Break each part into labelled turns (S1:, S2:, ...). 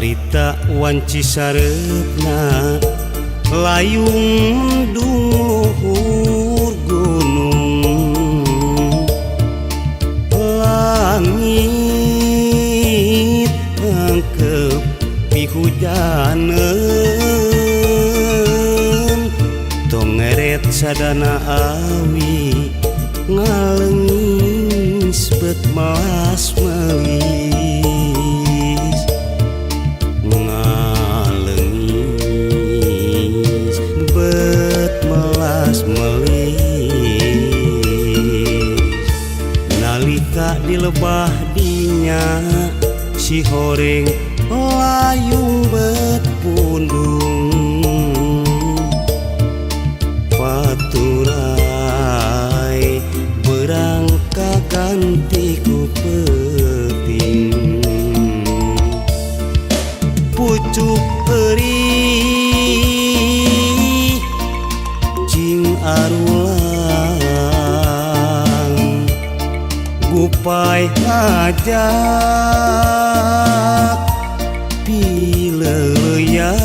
S1: Harita wanci sareupna layung luhur gunung langit angkep pihujaneun tongeret sadana awi ngalengis bet melas melis ngalengis bet melas melis nalika di lebah dinya si horeng layung bet pundung paturai berang kaganti ku peuting pucuk perih cing arulang gupai ngajak pileuyan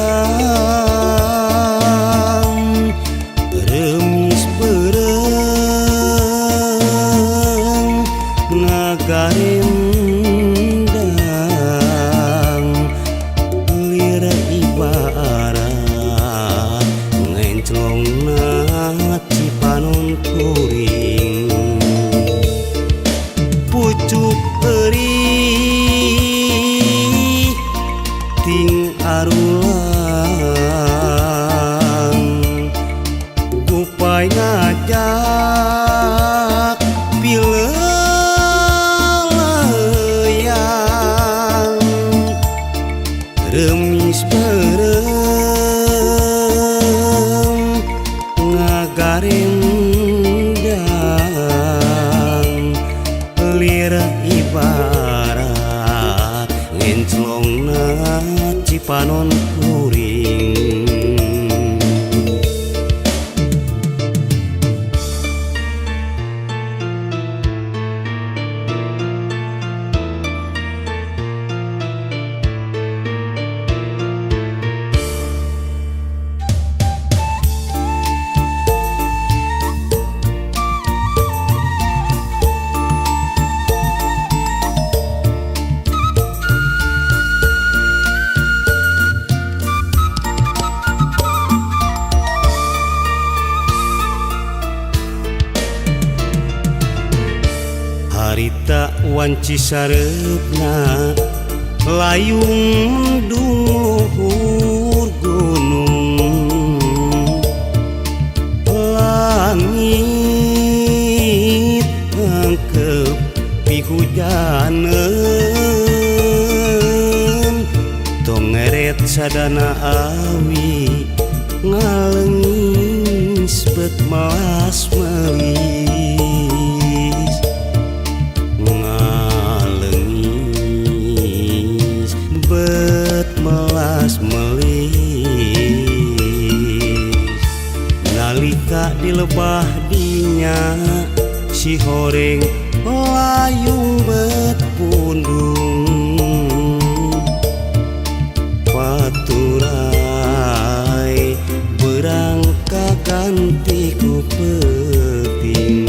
S1: remis beureung ngagarendang lir ibarat ngenclongna cipanon kuring pucuk perih ting arulang gupai ngajak pileuyan remis beureum ngagarendang lir ibarat ngenclongna cipanon kuring. Harita wanci sareupna layung luhur gunung langit angkep pihujaneun tongeret sadana awi ngalengis bet melas melis ngalengis bet melas melis nalika di lebah dinya si horeng layung bet pundung paturai berang kaganti ku peuting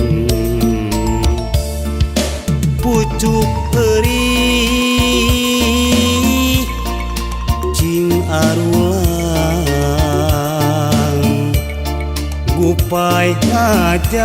S1: pucuk perih cing arulang gupai ngajak